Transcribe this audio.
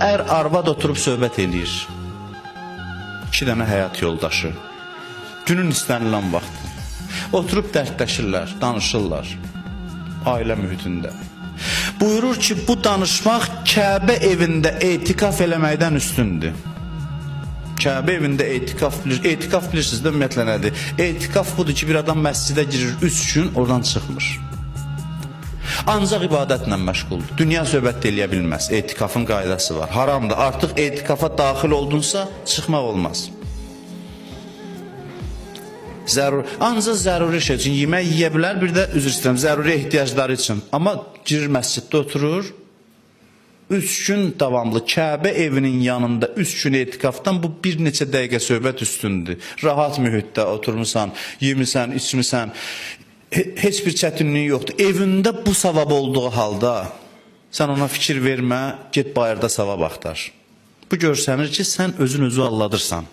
Ər arvad oturub söhbət eləyir. İki dənə həyat yoldaşı. Günün istənilən vaxtı. Oturub dərdləşirlər, danışırlar. Ailə mühitində. Buyurur ki, bu danışmaq Kəbə evində etikaf eləməkdən üstündür. Kəbə evində etikaf bilir. Etikaf bilirsiniz də ümumiyyətlə nədir? Etikaf budur ki, bir adam məscidə girir 3 gün, oradan çıxmır. Ancaq ibadətlə məşğuldur. Dünya söhbət də eləyə bilməz. Etikafın qaydası var. Haramdır. Artıq etikafa daxil oldunsa çıxmaq olmaz. Zərur, ancaq zəruri şey üçün yemək yeyə bilər, bir də üzr istəyirəm, zəruri ehtiyacları üçün. Amma girir məsciddə oturur. 3 gün davamlı Kəbə evinin yanında 3 gün etikafdan bu bir neçə dəqiqə söhbət üstündür. Rahat mühitdə oturmusan, yemisən, içmisən. Heç bir çətinliyin yoxdur. Evində bu savab olduğu halda sən ona fikir vermə, get bayırda savab axtar. Bu görsənir ki, sən özün özü alladırsan.